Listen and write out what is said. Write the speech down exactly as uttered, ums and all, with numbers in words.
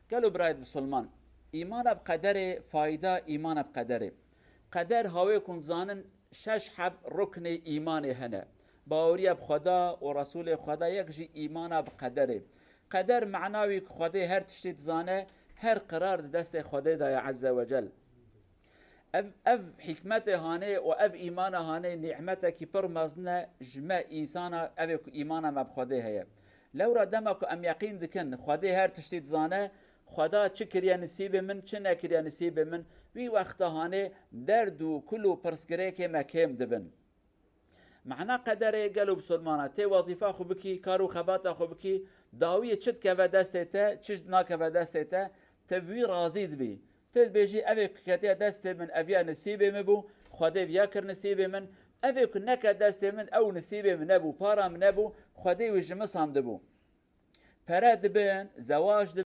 Gelo birayê bisilman, îmana bi qederê, fayda îmana bi qederê. Qeder hawê ku hûn dizanin şeş heb ruknê îmanê hene. Baweriya bi Xweda û Resûlê Xweda yek jî îmana bi qederê. Qeder mana wî ku Xwedê her tiştî dizane, her qirar di destê Xwedê de ye Ezze ve Cel. Ev, ev hikmetê hanê û ev îmana hanê nîmetekî pir mezin e ji me însana, ev ê ku îmana me bi Xwedê heye. Lewra dema ku em yeqîn dikin Xwedê her tiştî dizane, Xweda çi kiriye nisîbê min, çi nekiriye nisîbê min, wî wexta hanê derd û kul û pirsgirêkê me kêm dibin. Mana qederê gelo bisilmana, tê wezîfa xwe bikî, kar û xebata xwe bikî, dawiyê çi dikeve destê te, çi nakeve destê te, te bi wî razî dibî. Tê dibêjî, ev ê ku ketiye destê min, ev ya nisîbê min bû, Xwedê viya kir nisîbê min. Ev ê ku neke destê min, ew nisîbê min nebû, para min nebû, Xwedê wî ji min sandibû. Pere dibin, zewac dibin,